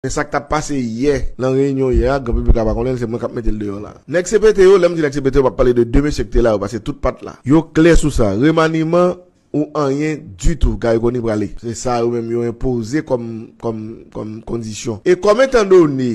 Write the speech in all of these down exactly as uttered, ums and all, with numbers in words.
Men sa k t ap pase yè, nan reyinyon yè a, gran piblik la pa konnen l, se mwen k ap mete l deyò la. Nèg C P T yo, lè m di nèg C P T yo, m ap pale de de mesye ki te la yo, paske tout pa t la. Yo klè sou sa. Remaniman ou anyen ditou, Garry Conille prale. Se sa yo menm yo enpoze kòm, kòm, kòm kondisyon. E kòm etandone,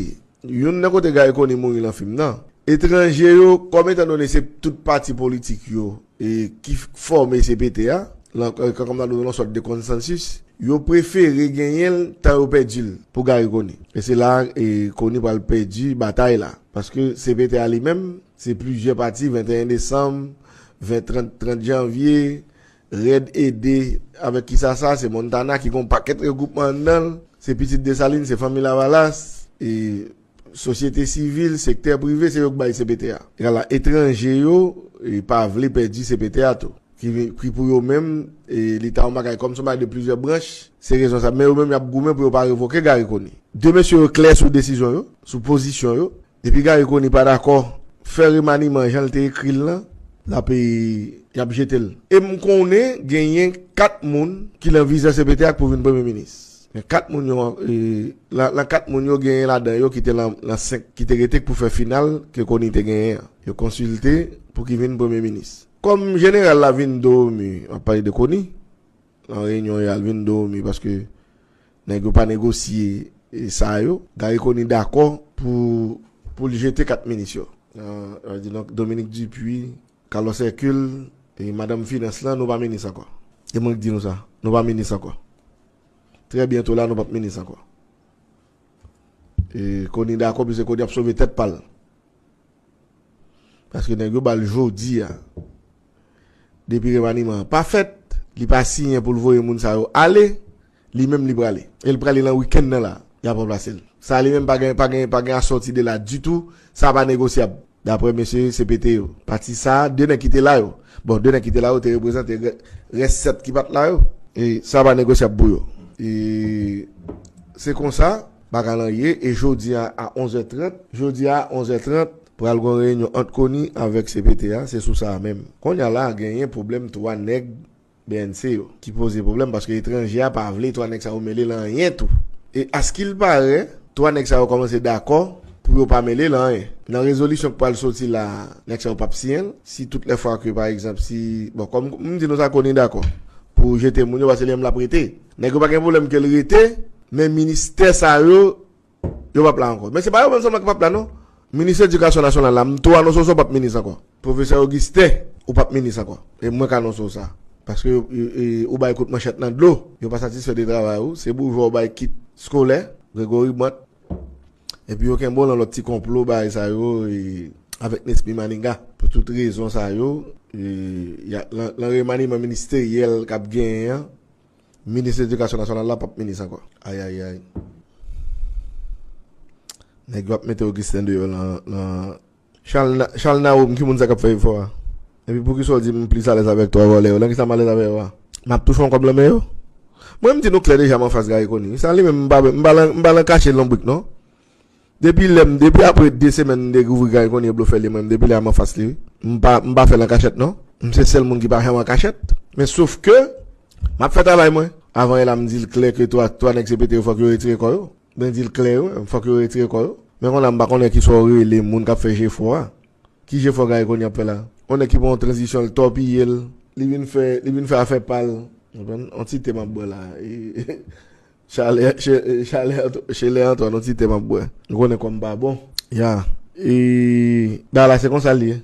youn nan kote Garry Conille mouri nan fim nan, etranje yo, kòm etandone se tout pati politik yo e ki fòme C P T a, lan, e, kòm nan yon sòt de konsansis, yo prefere genyen l tan yo pèdi l pou Garry Conille. E se la, e, Conille pral pèdi batay la. Paske C P T a li menm, se plizyè pati, venteyen desanm, ven, trant, trant janvye, Rèd Ede, avèk ki sa sa, se Montana ki gon pakèt regwoupman anndan l, se pitit Desalin, se fanmi Lavalas, e sosyete sivil, sektè prive, se yo k bay C P T a. Egal a etranje yo, e pa vle pèdi C P T a tou. Ki, ki pou yo menm, e li ta yon bagay kòm se yon bagay de plizyè branch, se rezon sa. Men yo menm y ap goumen pou yo pa revoke Garry Conille. De mesye yo klè sou desizyon yo, sou pozisyon yo. Depi Garry Conille pa dakò, fè remaniman jan l te ekri l lan, l ap, e, y ap jete l. E m konnen genyen kat moun ki lan vizyon C P T a k pou vin premye minis. Men kat moun yo, e, lan, lan kat moun yo, genyen ladan yo ki te lan, lan senk ki te rete k pou fè final ke Conille te genyen an. Yo konsilte pou ki vin premye minis. Kòm jeneral la vin do mi, m ap pale de Conille, nan reyinyon y al vin do mi paske nèg yo pa negosye, e, sa yo. Garry Conille dakò pou, pou l jete kat minis yo. Nan, sa vle di, donk, Dominique Dupuy, Carlos Hercule, e madanm finans lan, nou pa minis ankò. E mwen k di nou sa, nou pa minis ankò. Trè byento la, nou p ap minis ankò. E Conille dakò, piske Conille ap sove tèt pa l. Paske nèg yo ba l jodi a. Depi remaniman an pa fèt, li pa siyen pou l voye moun sa yo ale, li menm li prale. E l prale nan wikenn nan la, y ap ranplase l. Sa li menm pa gen, pa gen, pa gen asòti de la ditou, sa pa negosyab. Daprè mesye C P T yo. Pati sa, de nèg ki te la yo. Bon, de nèg ki te la yo te reprezante rè-, rès sèt ki pa t la yo. E sa pa negosyab pou yo. E se konsa bagay lan ye. E jodi a, a onz è trant, jodi a, onz è trant, pral gon reyinyon ant Conille avèk C P T a. Se sou sa a menm. Kounye a la, genyen pwoblèm twa nèg B N C yo, ki poze pwoblèm, paske etranje a pa vle twa nèg sa yo mele lan anyen tou. E askilpare, twa nèg sa yo kòmanse dakò pou yo pa mele lan anyen. Nan rezolisyon k pral soti la, nèg sa yo p ap siyen l. Si tout lè fwa ke, pa egzanp, si, bon, kòm m di nou sa, Conille dakò pou jete moun yo, paske li menm l ap rete. Nèg yo pa gen pwoblèm ke l rete, men ministè sa yo, yo p ap la ankò. Men se pa yo menm sèlman ki p ap la, non. Minis Edikasyon Nasyonal la, m tou anonse w sa, w p ap minis ankò. Pwofesè Augustin, ou p ap minis ankò. E mwen k anonse w sa. Paske yo, yo, e, ou bay kout manchèt nan dlo. Yo pa satisfè de travay ou. Se boujwa ou bay kit eskolè, Gregory Mant. Epi yo kenbe w lan lòt ti konplo, bagay sa yo, e, avèk Nesmy Manigat. Pou tout rezon sa yo, e, y a, lan, lan remaniman ministeryèl k ap genyen an, minis Edikasyon Nasyonal la p ap minis ankò. Ayayay. Nèg yo ap mete Augustin deyò lan, lan, Chal Na-, Chal Nawoum, ki moun sa k ap fè efò a? Epi poukisa w di m plis alèz avèk twa vòlè yo? Nan kisa m alèz avè yo a? M ap tou fè yon kòb lan men yo? Mwen, m di nou klè deja, m anfas Garry Conille. Sa li menm, m pa, m pa lan, m pa lan kache l yon brik, non. Depi lè m, depi apre de semèn m dekouvri Garry Conille e blofè li, mwen, depi lè a m anfas li, wi. M pa, m pa fè l an kachèt, non. M se sèl moun ki pa janm an kachèt. Men sof ke, m ap fè travay mwen. Avan yè la, m di l klè ke twa, twa nèg C P T yo fòk yo retire kò yo. Mwen di l klè, wi, fòk yo retire kò yo. Men kounye a, m pa konnen kisa w rele moun k ap fè jefò a. Ki jefò Garry Conille ap fè la? Yon nèg ki pran yon tranzisyon, l tòpiye l, li vin fè, li vin fè afè pa l. Ou konprann? Yon ti te m ap bwè la. Chalè, che-, chalè, chelè Antwàn, yon ti te m ap bwè. Ou konnen kò m pa bon. Ya. E, bagay la, se konsa l ye.